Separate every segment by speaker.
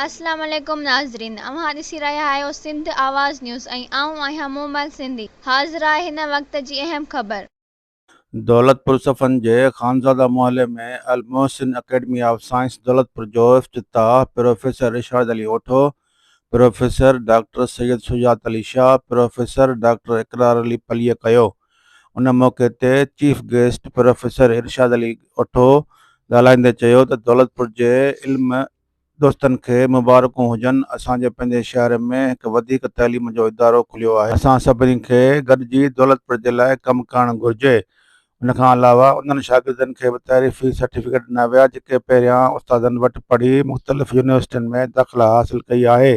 Speaker 1: اسلام عليڪم ناظرين اوهان ڏسي رهيا آهيو سنڌ آواز نيوز ۽ آئون آهيان مومل سنڌي حاضر آهي هن وقت جي اهم خبر.
Speaker 2: دولتپور صفن جي خانزاده محلي ۾ Almohsin academy of science Daulatpur جو افتتاح professor Irshad Ali Othho, professor doctor Syed Shujaat Ali Shah, professor doctor Iqrar Ali پليء ڪيو. ان موقعي تي chief guest professor Irshad Ali Othho ڳالهائيندي چيو ته دولتپور جي علم دوستن کي مبارڪون هجن اسان جي پنهنجي شهر ۾ هڪ وڌيڪ تعليم جو ادارو کليو آهي اسان سڀني کي گڏجي دولتپور جي لاء ڪم ڪرڻ گهرجي ان کان علاوه انهن شاگردن کي به تعريفي سرٽيفڪيٽ ڏنا ويا جيڪي پهريان استادن وٽ پڙهي مختلف يونيورسٽين ۾ داخلا حاصل ڪئي آهي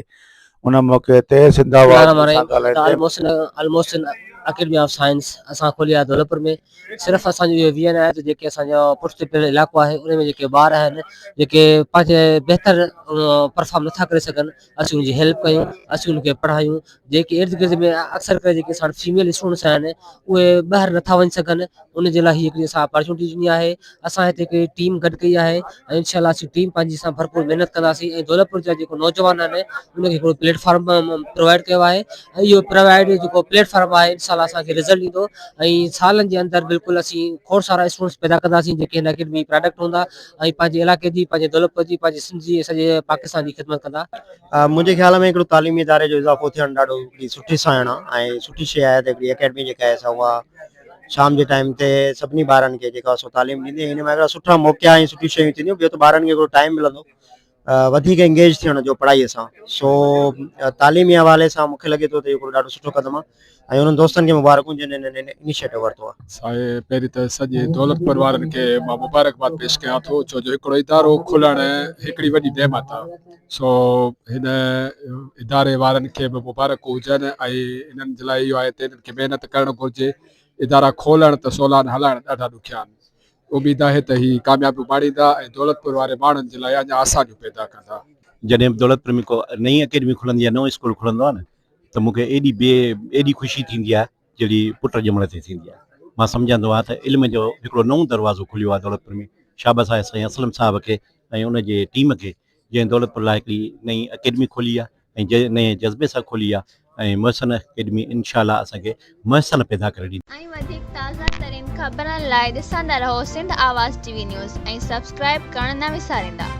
Speaker 2: ان موقعي تي سنڌ آواز سان ڳالهائيندي.
Speaker 3: المحسن اڪيڊمي آف سائنس اسان کولي آهي دولتپور ۾ صرف اسان جو اهو ويزن آهي ته جيڪي اسان جو پٺتي پيل علائقو آهي ان ۾ جيڪي ٻار آهن جيڪي پنهنجي بهتر پرفارم نٿا ڪري سگهن اسين ان جي هيلپ ڪيون اسين ان کي پڙهايون جيڪي ارد گرد ۾ اڪثر ڪري جيڪي اسان وٽ فيميل اسٽوڊنٽس آهن اهي ٻاهر نٿا وڃي سگهن ان جي لاء هي هڪڙي اسان اپارچونٽي ڏني آهي اسان هتي هڪڙي ٽيم گڏ ڪئي آهي ۽ انشاء الله اسين ٽيم پنهنجي سان ڀرپور محنت ڪنداسين ۽ دولتپور جا جيڪو نوجوان آهن ان کي هڪڙو پليٽ فارم پرووائڊ ڪيو آهي ۽ اهو پرووائڊ جيڪو پليٽ فارم آهي انشاء الله اسان کي رزلٽ ڏيندو ۽ سالن جي اندر بلڪل اسين کوڙ سارا اسٽوڊنٽس پيدا ڪنداسين جيڪي هن اڪيڊمي پراڊڪٽ هوندا ۽ پنهنجي علائقي جي پنهنجي دولتپور جي پنهنجي سنڌ جي سڄي پاڪستان جي خدمت ڪندا.
Speaker 4: منهنجي خيال ۾ هڪڙو تعليمي اداري جو اضافو ٿيڻ ڏاڍو هڪڙي سٺي سائڻ آهي ۽ سٺي شيء آهي ته هڪڙي اڪيڊمي جيڪا آهي سا اها شام جي ٽائيم تي سڀني ٻارن کي جيڪا سو تعليم ڏيندي هن ۾ هڪڙا سٺا موقعا ۽ سٺيون شيون ٿينديون ٻيو ته ٻارن کي هڪڙو ٽائيم ملندو وڌيڪ انگيج ٿيڻ جو پڙهائي سان سو تعليمي حوالي سان مونکي لڳي ٿو ته اهو هڪڙو ڏاڍو سٺو قدم آهي ۽ انهن دوستن کي مبارڪون جن هن انيشيٽو ورتو آهي.
Speaker 5: سائين پهرين ته سڄي دولتپور وارن کي مان مبارڪباد پيش ڪيان ٿو ڇو جو هڪڙو ادارو کلڻ هڪڙي وڏي نعمت آهي سو هن اداري وارن کي به مبارڪون هجن ۽ انهن جي لاء اهو آهي ته انهن کي محنت ڪرڻ گهرجي ادارا کولڻ ته سولا آهن هلائڻ ڏاڍا ڏکيا آهن اميد آهي ته هي ڪاميابيون ماڻيندا ۽ دولتپور واري ماڻهن جي لاء اڃا آسانيون پيدا ڪندا.
Speaker 6: جڏهن به دولتپور ۾ ڪو نئين اڪيڊمي کلندي آهي نئون اسڪول کلندو آهي نه ته مون کي ايڏي بي ايڏي خوشي ٿيندي آهي جهڙي پٽ ڄمڻ تي ٿيندي آهي. مان سمجهندو آهيان ته علم جو هڪڙو نئون دروازو کليو آهي دولتپور ۾ شابس آهي سائين اسلم صاحب کي ۽ ان جي ٽيم کي جنهن دولتپور لاء هڪڙي نئين اڪيڊمي کولي آهي ۽ نئين جذبي سان کولي آهي ۽ محسن اڪيڊمي انشاء الله اسان کي محسن پيدا ڪري ڏيندي.
Speaker 1: ۽ وڌيڪ تازه ترين خبرن لاء ڏسندا رهو Sindh Awaz T V news ۽ subscribe ڪرڻ نه وساريندا.